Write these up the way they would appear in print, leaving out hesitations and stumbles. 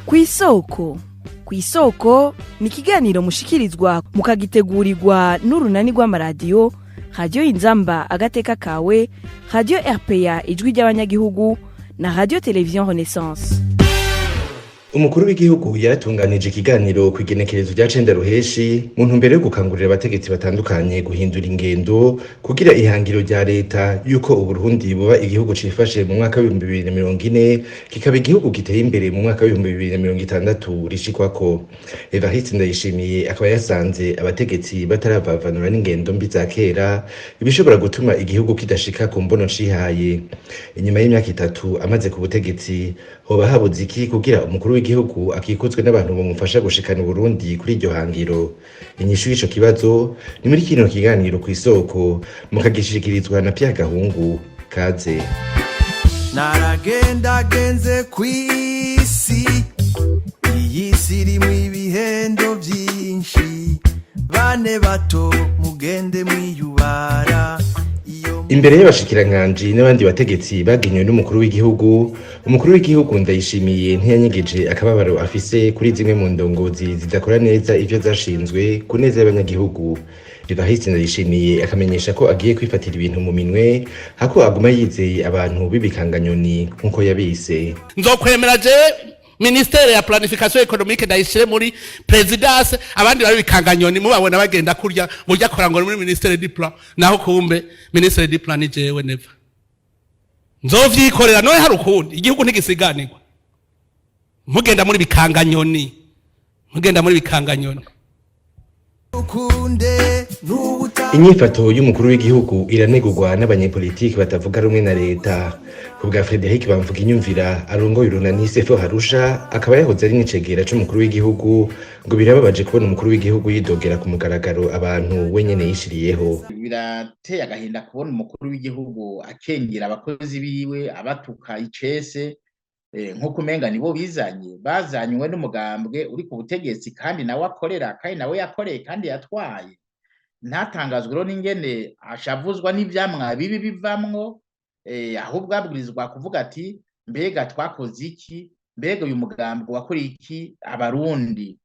Kw'isoko. Kw'isoko ni ikiganiro mushikirizwa mukagitegurirwa n'urunani rw'amaradiyo Radiyo Inzamba Agateka Kawe, Radiyo RPA Ijwi ry'Abanyagihugu na Radiyo Televiziyo Renaissance. Umukuru w'igihugu yaratunganije ikiganiro ku igenekerezo rya 9 ruheshi mu ntumbero yo gukangurira abategetsi batandukanye guhindura ingendo kugira ihangiro rya leta yuko Uburundi buba igihugu cifashe mu mwaka w'2040, kikaba igihugu giteye imbere mu mwaka w'2060 rishikwako. Evariste Ndayishimiye akaba yasanze abategetsi bataravavanura n'ingendo mbi za kera, ibishobora gutuma igihugu kidashika ku mbono cihaye. Inyuma y'imyaka 3 amaze ku butegetsi, hoba habuze iki kugira umukuru w'igihugu akikuzwe n'abantu bamufasha gushikana Uburundi kuri iryo hangiro? Inyishu y'ico kibazo ni muri kino kiganiro Kw'isoko, mukagishikirizwa na Pierre Gahungu. Kaze. Naragendagenze kw'isi, iyi si irimwo ibihendo vyinshi. Bane bato, mugende mwiyubara iyo. Imbere y'abashikiranganji n'abandi bategetsi bagenywe n'umukuru w'igihugu, umukuru w'igihugu Ndayishimiye ntiyanyegeje akababaro afise kuri zimwe mu ndongozi zidakora neza ivyo zashinzwe ku neza y'abanyagihugu. Evariste Ndayishimiye akamenyesha ko agiye kwifatira ibintu mu minwe hako aguma yizeye abantu b'ibikanganyoni, nk'uko yabise. Nzokwemera je ministère ya planification économique ndayishire muri présidence, abandi bari bikanganyoni mubabona bagenda kurya burya akora ngo muri ministère du plan, naho kumbe ministère du plan ni jewe. Neva nzovyikorera. None hari ukundi? Igihugu ntigisiganirwa. Mugenda muri bikanganyoni, mugenda muri bikanganyoni. Ukunde n'ubuta. Inyifato y'umukuru w'igihugu iranegurwa n'abanyepolitiki batavuga rumwe na leta. Ku bwa Frederic Bamvuginyumvira arongoye urunani Sefo Harusha, akaba yahoze ari n'icegera c'umukuru w'igihugu, ngo birababaje kubona umukuru w'igihugu yidogera ku mugaragaro abantu wenyene yishiriyeho. Birateye agahinda kubona umukuru w'igihugu akengera abakozi biwe, abatuka icese, nk'uko umenga nibo bizanye, bazanywe n'umugambwe uri ku butegetsi kandi nawe akorera, kandi nawe yakoreye kandi yatwaye. Ntatangazwe rero n'ingene ashavuzwa n'ivyamwa bibi bivamwo, ahubwo abwirizwa kuvuga ati: "Mbega twakoze iki? Mbega uyu mugambwe wakoreye iki Abarundi?"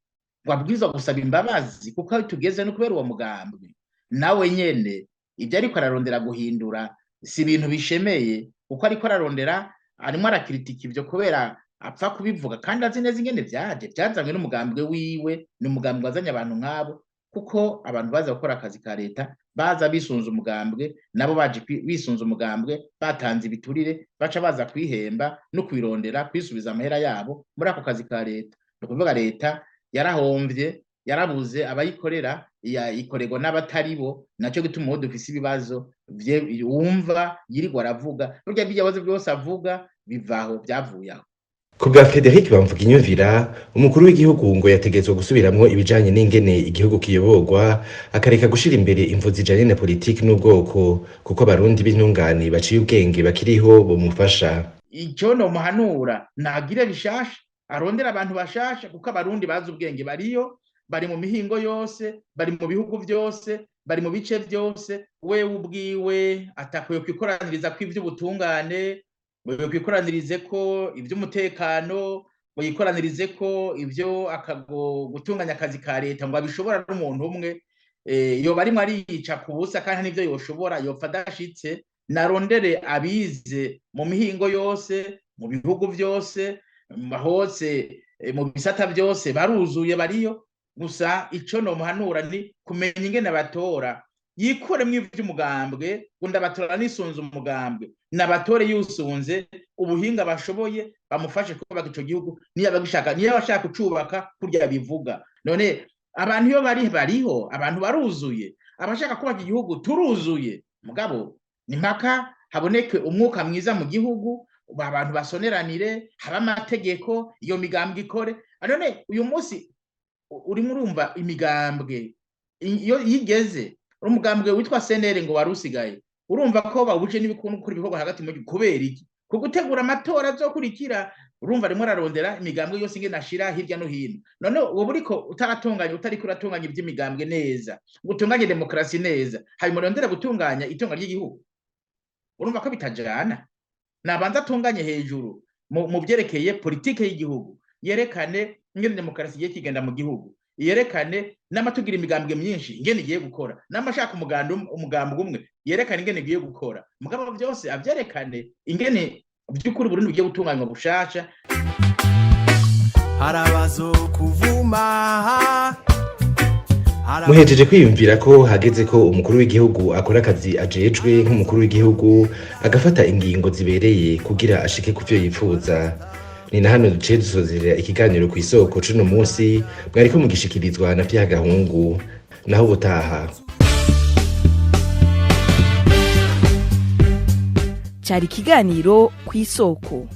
Wabwirizwa gusaba imbabazi, kuko aho tugeze no kubera uwo mugambwe. Nawe nyene ibyo ariko ararondera guhindura si ibintu bishemeye, kuko ariko ararondera, arimo arakritika ivyo kubera apfa kubivuga kandi azi neza ingene vyaje, vyazanywe n'umugambwe wiwe. Ni umugambwe wazanye abantu nk'abo, kuko abantu baza gukora akazi ka leta baza bisunze umugambwe, nabo baje bisunze umugambwe, batanze ibiturire, baca baza kwihemba no kwirondera kwisubiza amahera yabo muri ako kazi ka leta. Ni ukuvuga leta yarahomvye, yarabuze abayikorera, ikorerwa n'abatari bo. Naco gituma uwo dufise ibibazo wumva yirirwa aravuga burya bibazo byose avuga bivaho byavuye aho. Ku bwa Frederic Bamvuginyumvira, umukuru w'igihugu ngo yategetswe gusubiramwo ibijanye n'ingene igihugu kiyoborwa, akareka gushira imbere imvo zijanye na politiki n'ubwoko, kuko Abarundi b'intungane baciye ubwenge bakiriho bomufasha. Icyo nomuhanura, nagire bishasha, arondera abantu bashasha, kuko Abarundi bazi ubwenge bariyo, bari mu mihingo yose, bari mu bihugu byose, bari mu bice byose. Wewe ubwiwe atakwiye kwikoraniriza ko ivy'ubutungane, ngo kwikoranirize ko ivy'umutekano, ngo yikoranirize ko ivyo gutunganya akazi ka leta, ngo abishobora n'umuntu umwe. Yoba arimwo ariyica ku busa, kandi n'ivyo yoshobora yopfa adashitse. Narondere abize mu mihingo yose, mu bihugu byose, hose, mu bisata byose, baruzuye, bariyo. Gusa ico nomuhanura ni kumenya ingene batora, yikuremwo ivy'umugambwe, ngo ndabatora nisunze umugambwe. Nabatore yusunze ubuhinga bashoboye, bamufashe kubaka ico gihugu niyo bagishaka, niyo bashaka kucubaka kurya bivuga. None abantu iyo bari bariho, abantu baruzuye, abashaka kubaka igihugu turuzuye. Mugabo ni mpaka haboneke umwuka mwiza mu gihugu, abantu basoneranire, habe amategeko, iyo migambwe ikore. None uyu munsi urimo urumva imigambwe iyo yigeze, umugambwe witwa CNL ngo wari usigaye, urumva ko bawuje n'ibikunu gukora ibikorwa hagati mu gihugu. Kubera iki? Ku gutegura amatora azokurikira. Urumva arimo ararondera imigambwe yose ingene ashira hirya no hino. None wowe uriko utaratunganya, utariko uratunganya ivy'imigambwe neza, ngo utunganye demokarasi neza, hanyuma urondera gutunganya itunga ry'igihugu, urumva ko bitajana. Nabanza atunganye hejuru mu vyerekeye politike y'igihugu. Yerekane ingene demokarasi igiye kigenda mu gihugu, yerekane n'amatugira imigambwe myinshi ingene igiye gukora, n'amashaka umugambwe umwe, yerekane ingene igiye gukora. Mugabo byose avyerekane ingene by'ukuri Burundi bugiye gutunganywa bushasha. Harabazo kuvuma. Muhejeje kwiyumvira ko hageze ko umukuru w'igihugu akora akazi ajejwe nk'umukuru w'igihugu, agafata ingingo zibereye kugira ashike ku vyo yipfuza. Ni na hano duciye dusozerera ikiganiro Ku Isoko cuno munsi, mwariko mugishikirizwa na Pierre Gahungu. Naho ubutaha. Cyari ikiganiro Ku Isoko.